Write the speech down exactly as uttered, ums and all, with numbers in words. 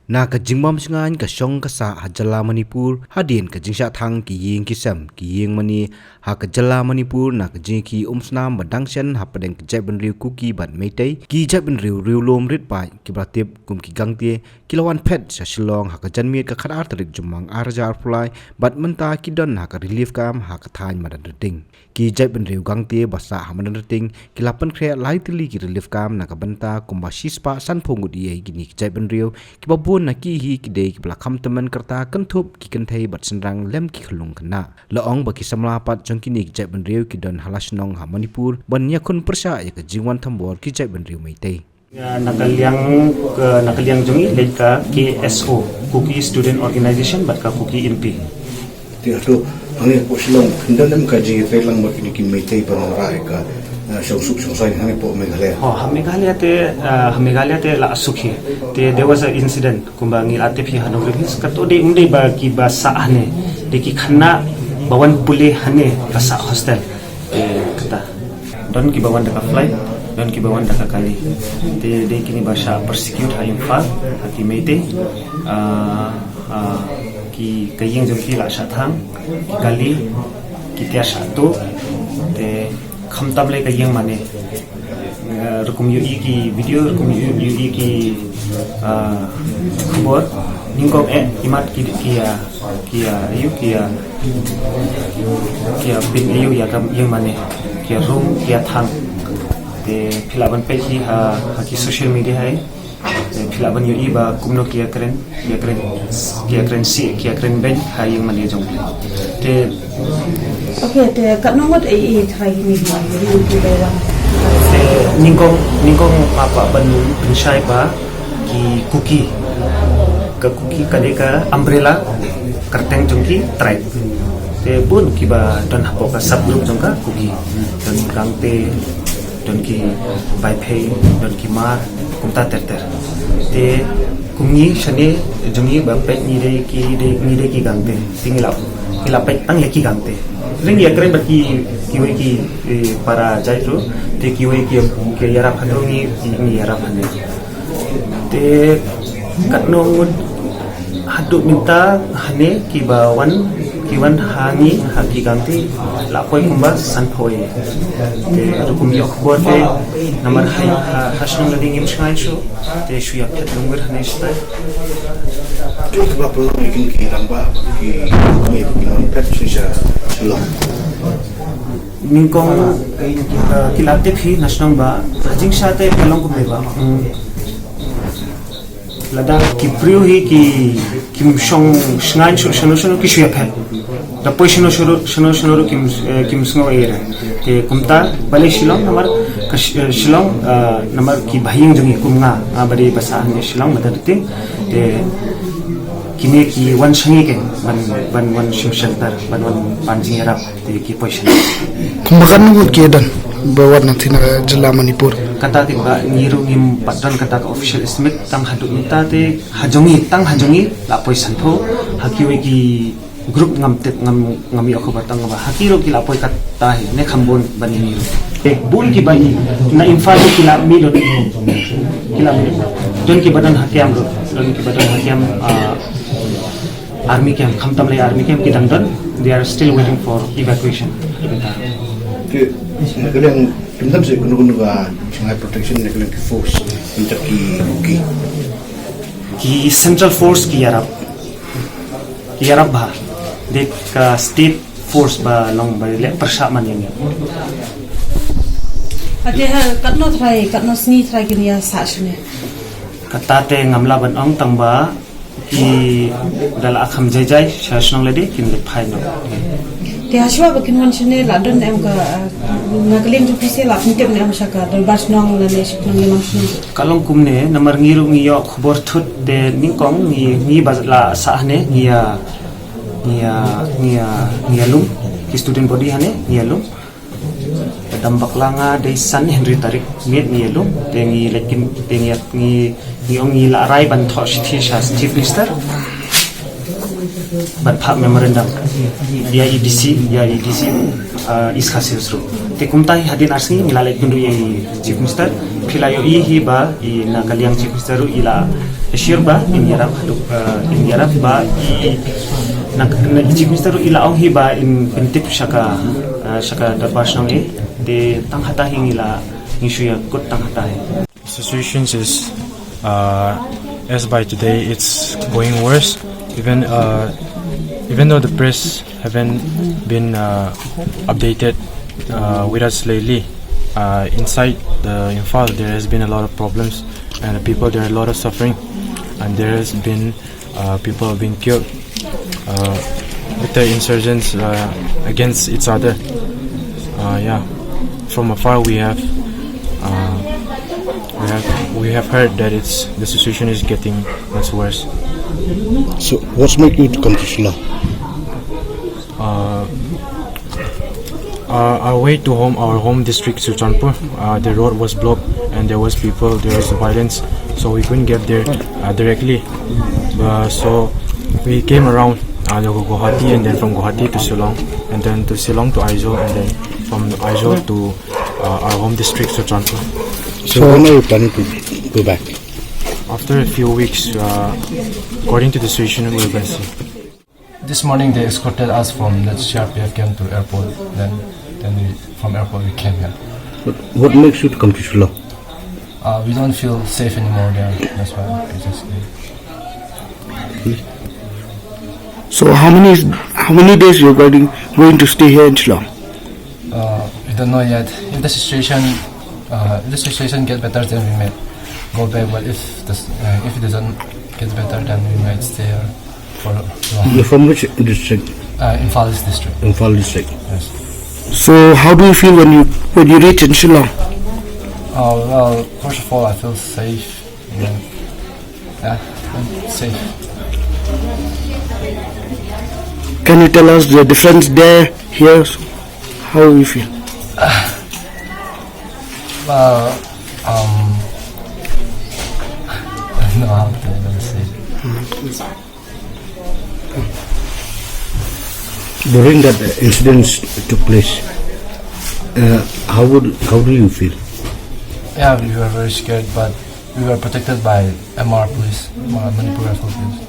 Na ka jingbym shngaiñ ka shong ka sah ha jylla Manipur, hadien ka jingshah thang ki ïing ki sem, ki ïing mane ha ka jylla Manipur, na ka jingïakhih umsnam ba dang shen hapdeng ki jaitbynriew Kuki bad Meitei, ki jaitbynriew riewlum rit paid kiba la tip kum ki gangte, ki la wan phet sha Shillong ha ka janmiet ka khatar tarik Jymmang arhajar arphew lai, bad mynta ki don ha ka relief camp ha ka thaiñ Madanrting. Ki jaitbynriew gangte ba sah ha Madanrting ki la pynkhreh lai tylli ki relief camp na ka bynta kumba shispah sanphew ngut ïa kine ki jaitbynriew, kiba bun na ki hi ki dei kiba la kham tymmen kyrta kynthup ki kynthei bad shynrang lem ki khyllung khynnah. La ong ba ki samla pat jong kine ki jaitbynriew ki don ha la shnong ha Manipur ban ïakhun pyrshah ïa ka jingwan thombor ki jaitbynriew Meitei. Ya, na ka liang ka, na ka liang jong ngi leit ka K S O, Kuki Student Organization, bad ka Kuki Inpi. Te hato hangne hapoh Shillong khyndiat em ka jingïatreilang bad kine ki Meitei ba wanrah ïa ka, eh, shongsuk shongsaiñ hangne hapoh Meghalaya? Oh, ha Meghalaya te, eh, ha Meghalaya te la suk hi. Te there was an incident kumba ngi la tip hi ha Nongrim Hills, kato dei ym dei ba kiba sah hangne, dei ki khynnah ba wan pule hangne ba sah hostel. Te kata, don kiba wan da ka flight, don kiba wan da ka kali. Te dei kine ba shah persecute ha Imphal ha ki Meitei. Ah, ah, ki, ka ïing jong ki la shah thang, ki kali, ki tiar shah tuh. Te khamtam lei ka ïing mane. Eh, ruh kum ïohi ki video, ruh kum ïohi, ïohi ki, ah, khubor. Nyngkong eh imat ki, ki ïa, ki ïa, ïoh ki ïa, ki ïa pyn ïoh ïa ka ïing mane, ki ïa rung, ki ïa thang. Te phi lah ban peit hi ha, ha ki social media hi. Te phi lah ban ïohi ba kumno ki ïa kren, ki ïa kren, ki ïa kren sih, ki ïa kren beiñ ha ïing mane jong ki. Te Okay, te katno ngut ei ei trai kine ki wan, kine ki bai wan? Te nyngkong, nyngkong nga kwah ban pynshai ba ki Kuki, ka Kuki ka dei ka umbrella kyrteng jong ki tribe. Te bun kiba don hapoh ka subgroup jong ka Kuki. Don Gangte, don ki Vaiphei, don ki Hmar, kumta ter ter. Te kum ngi shane jong ngi ba peit ngi dei ki, dei, ngi dei ki Gangte. Te ngi la, ngi la peit tang ïa ki Gangte. Te ngi ïakren bad ki, kiwei ki, eh, para jait ruh, te kiwei ki, ki ïarap hato ngi, ngi ïarap hangne. Te katno ngut haduh mynta hangne kiba wan, ki wan ha ngi ha ki Gangte la poi kumba sanphew. Te haduh kum ïoh khubor te namar ha, ha, ha shnong lade ngim shngaiñ shuh, te shu ïa phet lyngngoh hangne shatai. Te kiba pynlong ïa kine ki rangbah, ki, ki, ki phet sha, sha Shillong. Nyngkong, eh, ki la tip hi na shnong ba ha jingshah te ka long kumne ba. Hmm. Lada ki briew hi ki, kim shong shngaiñ shuh shano shano ki shu ïa phet. Da poi shano shano, shano shano ruh kim, eh, kim sngew ei ei. Te kumta balei Shillong namar ka Sh-, eh, Shillong, eh, namar ki bahaïing jong ngi kum nga, nga ba dei ba sah hangne Shillong Madanrting. Te kine ki wan sha ngi kein ban, ban wan shim shelter, ban wan pan jingïarap. Te ki poi sha ngi. Kumba katno ngut ki don ba wan na thin na jylla Manipur? Kata te ba ngi ruh ngim pat don kata ka official estimate, tang haduh mynta te ha jong ngi, tang ha jong ngi la poi sanphew, ha kiwei ki group ngam tip, ngam, ngam ïoh khubor tang ba ha ki ruh ki la poi kata hi ne kham bun ban ïa ngi ruh. Te bun kiba ïa na Imphal ruh ki la mih lut. Ki la mih lut. Don kiba don ha camp ruh, don kiba don ha camp, ah, army camp, khamtam lei army camp ki dang don, they are still waiting for evacuation. Te na ka liang khamtam se kano kano ka Shanghai Protection na ka liang ki force mynta ki, ki, ki central force ki ïarap, ki ïarap bha. Dei ka state force ba long ba leh pyrshah man ïa ngi. Ate ha katno trai, katno sngi trai kin ïa sah shane? Kata te ngam lah ban ong tang ba ki da la kham jai jai sha shnong lade kin leit phai noh. Te hashwa ba kin wan shane la don em ka, eh, na ka liang jong phi se la pyntip ne em sha ka dorbar shnong lane sha ka nongïalam shnong? Ka long kumne namar ngi ruh ngi ïoh khubor thut te nyngkong ngi, ngi ba la sah hangne ngi ïa, ngi ïa, ngi ïa, ngi ïalum ki student body hangne ngi ïalum. Dang bakla nga dei san hynriew tarik miet ngi ïalum, te ngi leit kin, te ngi, ngi, ngi ong ngi la rai ban thoh shithi sha Chief Minister ban phah memorandum ïa i D C, ïa i D C, uh, East Khasi Hills ruh. Te kumta hi hadien ar sngi ngi la leit kynduh ïa i Chief Minister, Phi la ïohi hi ba i na ka liang Chief Minister ruh i la ïashim ba in ïarap haduh, eh, in ïarap ba i na, na Chief Minister ruh i la ong hi ba in pyntip sha ka, eh, sha ka dorbar shnong, eh, te tang hata hi ngi la, ngi shu ïakut tang hata hi. Situations is, uh, as by today, it's going worse. Even, uh, even though the press haven't been, uh, updated, uh, with us lately, uh, inside the Imphal, there has been a lot of problems, and the people, there are a lot of suffering, and there has been uh, people have been killed, uh, with the insurgents, uh, against each other. Uh, yeah, from afar we have, uh, we have, we have heard that it's, the situation is getting much worse. So, what's make you to come to Shillong? Uh, uh, our way to home, our home district, Churachandpur, uh, the road was blocked and there was people, there was violence, so we couldn't get there, uh, directly. Uh, so we came around, uh, the Guwahati, and then from Guwahati to Shillong, and then to Shillong to Aizawl, and then from Aizawl to, uh, our home district, Churachandpur. So when are you planning to go back? After a few weeks, uh, according to the situation, we're gonna see. This morning they escorted us from the C R P F camp to airport. Then, then we, from airport we came here. But what makes you to come to Shillong? Uh, we don't feel safe anymore there. That's why we just came. So how many, how many days you're going, going to stay here in Shillong? Uh, we don't know yet. If the situation, uh, if the situation get better, then we might go back. But if the, uh, if it doesn't get better, then we might stay here for long. You're from which district? Uh, Imphal East district. Imphal district. Yes. So how do you feel when you, when you reach in Shillong? Oh, well, first of all, I feel safe. Yeah, yeah, I'm safe. Can you tell us the difference there, here? How you feel? Well, um, I don't know how to even say it. During that incident took place, uh, how would, how do you feel? Yeah, we were very scared, but we were protected by M R police, uh, Manipur Rifle Police.